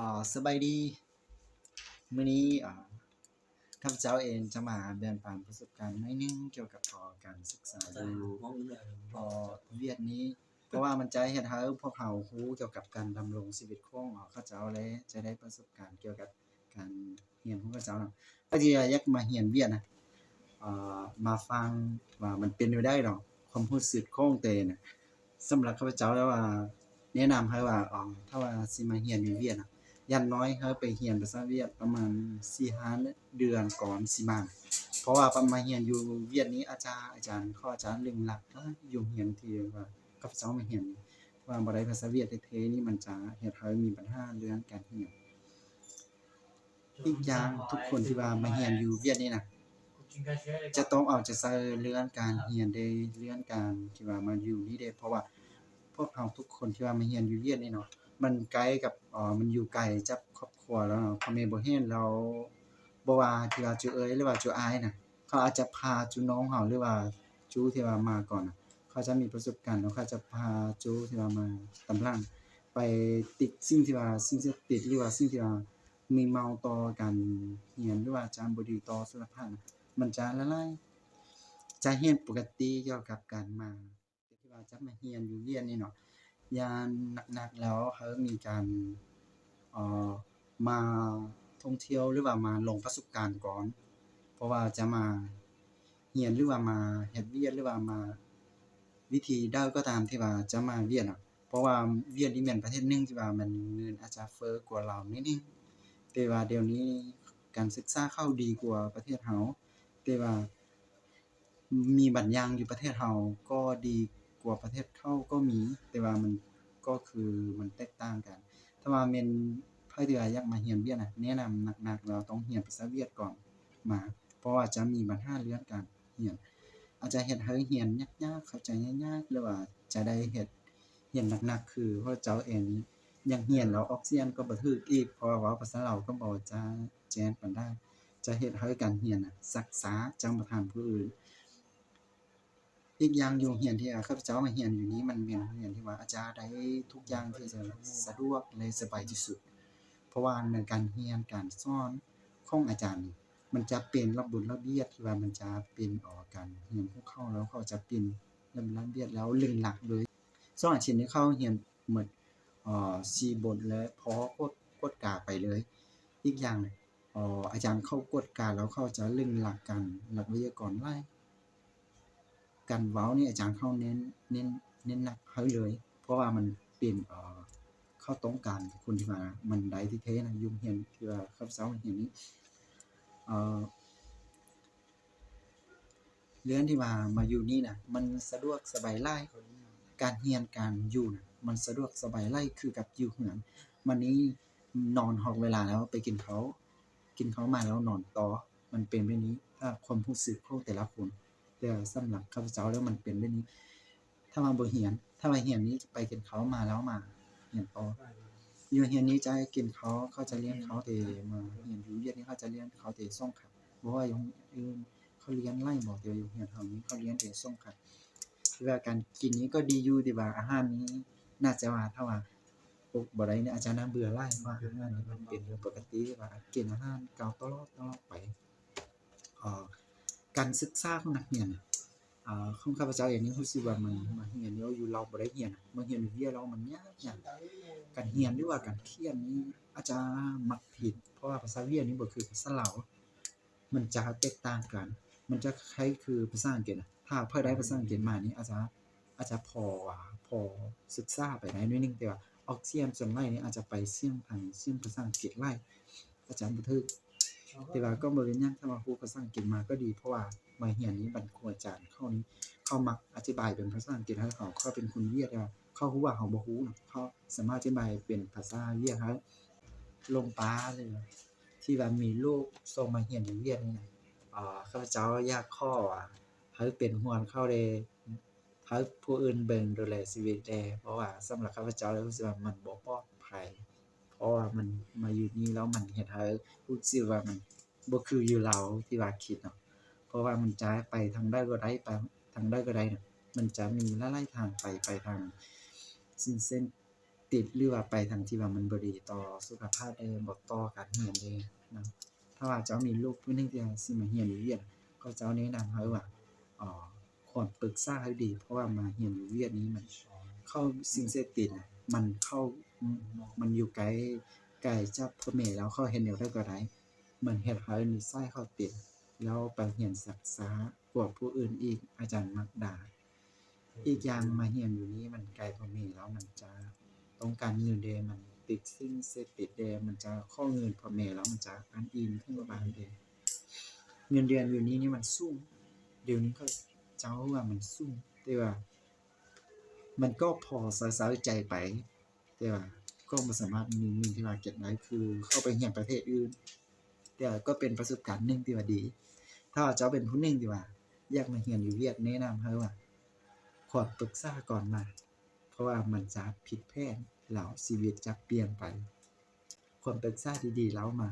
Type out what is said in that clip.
ອາ ສະບາຍດີ. ມື້ນີ້ ອາ ຂ້າພະເຈົ້າເອງຈະມາແບ່ງປັນປະສົບການໜ້ອຍໜຶ່ງກ່ຽວກັບ ອາ ການສຶກສາຢູ່ ອາ ວຽດນີ້ ເພາະວ່າມັນຈະເຮັດໃຫ້ພວກເຮົາຮູ້ກ່ຽວກັບການດຳລົງຊີວິດຂອງ ອາ ເຂົາເຈົ້າ ແລະ ຈະໄດ້ປະສົບການກ່ຽວກັບການຮຽນຂອງເຂົາເຈົ້າເນາະ. ໃຜທີ່ວ່າຢາກມາຮຽນວຽດນະ ອາ ມາຟັງວ່າມັນເປັນແນວໃດເນາະ ຄວາມຮູ້ສຶກຂອງແຕ່ນະ. ສຳລັບຂ້າພະເຈົ້າແລ້ວວ່າ ແນະນຳໃຫ້ວ່າ ອາ ຖ້າວ່າຊິມາຮຽນຢູ່ວຽດນະ ຢ່າງໜ້ອຍໃຫ້ໄປຮຽນພາສາວຽດປະມານສີ່ຫ້າເດືອນກ່ອນຊິມາ ເພາະວ່າມາຮຽນຢູ່ວຽດນີ້ ອາຈານ ອາຈານເຂົາອາດຈະລຶງລັກຢູ່ໂຮງຮຽນທີ່ວ່າຂ້າພະເຈົ້າມາຮຽນ ຖ້າວ່າບໍ່ໄດ້ພາສາວຽດແທ້ໆນີ້ ມັນຈະເຮັດໃຫ້ມີບັນຫາເລື່ອງການຮຽນ. ອີກຢ່າງ ທຸກຄົນທີ່ວ່າມາຮຽນຢູ່ວຽດນີ້ນະ ຈະຕ້ອງເອົາໃຈໃສ່ເລື່ອງການຮຽນເດ້ ເລື່ອງການທີ່ວ່າມາຢູ່ນີ້ເດ້ ເພາະວ່າພວກເຮົາທຸກຄົນທີ່ວ່າມາຮຽນຢູ່ວຽດນີ້ເນາະ ມັນໃກ້ກັບ ເອີ ມັນຢູ່ໄກຈາກຄອບຄົວແລ້ວເນາະ ພໍ່ແມ່ບໍ່ເຫັນແລ້ວ ບໍ່ວ່າທີ່ວ່າຈູເອີຍ ຫຼືວ່າຈູອາຍນະ ເຂົາອາດຈະພາຈູນ້ອງເຮົາ ຫຼືວ່າຈູທີ່ວ່າມາກ່ອນນະ ເຂົາຈະມີປະສົບການ ແລ້ວເຂົາຈະພາຈູທີ່ວ່າມາຕາມຫຼັງ ໄປຕິດສິ່ງທີ່ວ່າ ສິ່ງເສບຕິດ ຫຼືວ່າສິ່ງທີ່ວ່າ ມີເມົາຕໍ່ການຮຽນ ຫຼືວ່າຈະບໍ່ດີຕໍ່ສຸຂະພາບນະ ມັນຈະຫຼາຍໆ ຈະເຫັນປົກກະຕິກ່ຽວກັບການມາ ທີ່ວ່າຈະມາຮຽນຢູ່ວຽດນີ້ເນາະ ຢ່າງໜັກໆແລ້ວ ເຮົາມີການ ເອີ ມາທ່ອງທ່ຽວ ຫຼືວ່າມາລົງປະສົບການກ່ອນ ເພາະວ່າຈະມາຮຽນ ຫຼືວ່າມາເຮັດວຽກ ຫຼືວ່າມາວິທີໃດກໍຕາມທີ່ວ່າຈະມາວຽດນະ ເພາະວ່າຫວຽດນີ້ແມ່ນປະເທດໜຶ່ງທີ່ວ່າມັນເງິນອາດຈະເຟີ້ກວ່າລາວໜ້ອຍໜຶ່ງ ແຕ່ວ່າດຽວນີ້ການສຶກສາເຂົາດີກວ່າປະເທດເຮົາ ແຕ່ວ່າມີບາງຢ່າງຢູ່ປະເທດເຮົາກໍດີກວ່າປະເທດເຂົາກໍມີ ແຕ່ວ່າມັນກໍຄືມັນແຕກຕ່າງກັນ. ຖ້າວ່າແມ່ນໃຜທີ່ວ່າຢາກມາຮຽນຫວຽດນະ ແນະນຳໜັກໆ ລາວຕ້ອງຮຽນພາສາຫວຽດກ່ອນມາ ເພາະວ່າຈະມີບັນຫາເລື່ອງການ ຮຽນ ອາດຈະເຮັດໃຫ້ຮຽນຍາກໆ ເຂົ້າໃຈຍາກໆ ຫຼືວ່າຈະໄດ້ເຮັດ ຮຽນໜັກໆ ຄືພວກເຈົ້າເອງ ຢາກຮຽນແລ້ວອອກສຽງກໍບໍ່ຖືກອີກ ເພາະວ່າເວົ້າພາສາລາວກໍບໍ່ຈະແຈ້ນປານໃດ ຈະເຮັດໃຫ້ການຮຽນນະຊັກຊ້າ ຈັ່ງບໍ່ທັນຜູ້ອື່ນ. ອີກຢ່າງຢູ່ໂຮງຮຽນທີ່ຂ້າພະເຈົ້າມາຮຽນຢູ່ນີ້ ມັນແມ່ນໂຮງຮຽນທີ່ວ່າອາຈານໄດ້ທຸກຢ່າງທີ່ຈະສະດວກ ແລະ ສະບາຍທີ່ສຸດ ເພາະວ່າໃນການຮຽນການສອນຂອງອາຈານນີ້ ມັນຈະເປັນລະບົດລະບຽບທີ່ວ່າມັນຈະເປັນ ເອີ ການຮຽນຂອງເຂົາ ແລ້ວເຂົາຈະເປັນລະບົດລະບຽບ ແລ້ວເລັ່ງລັດເລີຍ. ສອງອາທິດນີ້ເຂົາຮຽນໝົດ ເອີ ສີ່ບົດ ແລະ ພໍກວດ ກວດກາໄປເລີຍ. ອີກຢ່າງ ເອີ ອາຈານເຂົາກວດກາ ແລ້ວເຂົາຈະເລັ່ງລັດການລັດໄວຍາກອນຫຼາຍ. ການເວົ້ານີ້ອາຈານເຂົາເນັ້ນ ເນັ້ນ ເນັ້ນໜັກໃຫ້ເລີຍ ເພາະວ່າມັນເປັນ ເອີ ເຂົາຕ້ອງການຄົນທີ່ວ່າມັນໄດ້ທີ່ແທ້ນະ ຢູ່ໂຮງຮຽນທີ່ວ່າຂ້າພະເຈົ້າຮຽນນີ້ ເອີ ເລື່ອງທີ່ວ່າມາຢູ່ນີ້ນະ ມັນສະດວກສະບາຍຫຼາຍ ການຮຽນການຢູ່ນະ ມັນສະດວກສະບາຍຫຼາຍຄືກັບຢູ່ເຮືອນ. ບາດນີ້ນອນຮອດເວລາແລ້ວໄປກິນເຂົ້າ ກິນເຂົ້າມາແລ້ວນອນຕໍ່ ມັນເປັນແບບນີ້ ຖ້າຄວາມຮູ້ສຶກຂອງແຕ່ລະຄົນ. ແຕ່ສຳລັບຂ້າພະເຈົ້າແລ້ວມັນເປັນແບບນີ້ ຖ້າວ່າບໍ່ຮຽນ ຖ້າວ່າຮຽນນີ້ໄປກິນເຂົ້າມາແລ້ວມາຮຽນຕໍ່ ຢູ່ໂຮງຮຽນນີ້ຈະກິນເຂົ້າ ເຂົາຈະລ້ຽງເຂົ້າແຕ່ມາຮຽນ ຢູ່ວຽດນີ້ເຂົາຈະລ້ຽງເຂົ້າແຕ່ສອງຄັ້ງ ບໍ່ວ່າຢູ່ໂຮງຮຽນອື່ນເຂົາລ້ຽງຫຼາຍບໍ່ ແຕ່ວ່າຢູ່ໂຮງຮຽນເຮົານີ້ເຂົາລ້ຽງແຕ່ສອງຄັ້ງ. ແຕ່ວ່າການກິນນີ້ກໍດີຢູ່ ແຕ່ວ່າອາຫານນີ້ໜ້າຈະວ່າ ຖ້າວ່າອົດບໍ່ໄດ້ນີ້ອາດຈະໜ້າເບື່ອຫຼາຍ ເພາະວ່າອາຫານນີ້ມັນເປັນເລື່ອງປົກກະຕິ ແຕ່ວ່າກິນອາຫານເກົ່າຕະຫຼອດ ຕະຫຼອດໄປ. ເອີ ການສຶກສາຂອງນັກຮຽນ ເອີ ຂອງຂ້າພະເຈົ້າເອງນີ້ຮູ້ສຶກວ່າມັນ ມາຮຽນຢູ່ລາວບໍ່ໄດ້ຮຽນ ມາຮຽນຢູ່ວຽດແລ້ວມັນຍາກ ຍາກ ການຮຽນ ຫຼືວ່າການຂຽນນີ້ອາດຈະມັກຜິດ ເພາະວ່າພາສາວຽດນີ້ບໍ່ຄືພາສາລາວ ມັນຈະແຕກຕ່າງກັນ ມັນຈະຄ້າຍຄືພາສາອັງກິດນະ ຖ້າໃຜໄດ້ພາສາອັງກິດມານີ້ອາດຈະ ອາດຈະພໍວ່າ ພໍສຶກສາໄປໄດ້ໜ້ອຍໜຶ່ງ ແຕ່ວ່າອອກສຽງສ່ວນຫຼາຍນີ້ອາດຈະໄປສຽງທາງສຽງພາສາອັງກິດຫຼາຍ ອາດຈະບໍ່ຖືກ ແຕ່ວ່າກໍບໍ່ເປັນຫຍັງ ຖ້າວ່າຮູ້ພາສາອັງກິດມາກໍດີ ເພາະວ່າມາຮຽນນີ້ບັນຄູອາຈານເຂົານີ້ ເຂົາມັກອະທິບາຍເປັນພາສາອັງກິດໃຫ້ເຮົາ ເຂົາເປັນຄົນຫວຽດ ແຕ່ວ່າເຂົາຮູ້ວ່າເຮົາບໍ່ຮູ້ນະ ເຂົາສາມາດອະທິບາຍເປັນພາສາຫວຽດໃຫ້. ລົງປາ ຫຼືທີ່ວ່າມີລູກສົ່ງມາຮຽນຢູ່ຫວຽດນີ້ນະ ເອີ ຂ້າພະເຈົ້າຢາກຂໍວ່າ ໃຫ້ເປັນຫ່ວງເຂົາແດ່ ໃຫ້ຜູ້ອື່ນເບິ່ງດູແລຊີວິດແດ່ ເພາະວ່າສຳລັບຂ້າພະເຈົ້າແລ້ວ ຮູ້ສຶກວ່າມັນບໍ່ປອດໄພ ເພາະວ່າມັນມາຢູ່ນີ້ແລ້ວມັນເຮັດໃຫ້ຮູ້ສຶກວ່າມັນບໍ່ຄືຢູ່ລາວທີ່ວ່າຄິດເນາະ ເພາະວ່າມັນຈະໄປທາງໃດກໍໄດ້ ໄປທາງໃດກໍໄດ້ນະ ມັນຈະມີຫຼາຍໆທາງໄປ ໄປທາງຊິນເຊັນ ຕິດ ຫຼືວ່າໄປທາງທີ່ວ່າມັນບໍ່ດີຕໍ່ສຸຂະພາບເດ້ ບໍ່ຕໍ່ການຮຽນເດ້ນະ. ຖ້າວ່າເຈົ້າມີລູກຜູ້ໜຶ່ງທີ່ວ່າຊິມາຮຽນຢູ່ຫວຽດ ກໍເຈົ້າແນະນຳໃຫ້ວ່າ ເອີ ຄວນປຶກສາໃຫ້ດີ ເພາະວ່າມາຮຽນຢູ່ຫວຽດນີ້ມັນເຂົ້າສິ່ງເສບຕິດນະ ມັນເຂົ້າ ມັນຢູ່ໄກ ໄກຈາກພໍ່ແມ່ລາວ ເຂົາເຮັດແນວໃດກໍໄດ້ ມັນເຮັດໃຫ້ນິໄສເຂົາຕິດ ແລ້ວໄປຮຽນຊັກຊ້າກວ່າຜູ້ອື່ນອີກ ອາຈານມັກດ່າ. ອີກຢ່າງມາຮຽນຢູ່ນີ້ມັນໄກພໍ່ແມ່ແລ້ວ ມັນຈະຕ້ອງການເງິນເດ້ ມັນຕິດສິ່ງເສບຕິດເດ້ ມັນຈະຂໍເງິນພໍ່ແມ່ແລ້ວ ມັນຈະອ້າງອີງເຖິງປະມານເດ້. ເງິນເດືອນຢູ່ນີ້ນີ້ມັນສູງ ດຽວນີ້ເຂົາເຈົ້າວ່າມັນສູງ ແຕ່ວ່າມັນກໍພໍໃຊ້ໃຊ້ໃຈໄປ ແຕ່ວ່າກໍບໍ່ສາມາດມີເງິນທີ່ວ່າເກັບໄດ້ ຄືເຂົ້າໄປຮຽນປະເທດອື່ນ ແຕ່ກໍເປັນປະສົບການໜຶ່ງທີ່ວ່າດີ. ຖ້າວ່າເຈົ້າເປັນຜູ້ໜຶ່ງທີ່ວ່າຢາກມາຮຽນຢູ່ຫວຽດ ແນະນຳໃຫ້ວ່າຄວນປຶກສາກ່ອນມາ ເພາະວ່າມັນຈະຜິດແຜນ ແລ້ວຊີວິດຈະປ່ຽນໄປ. ຄວນປຶກສາດີໆ ແລ້ວມາ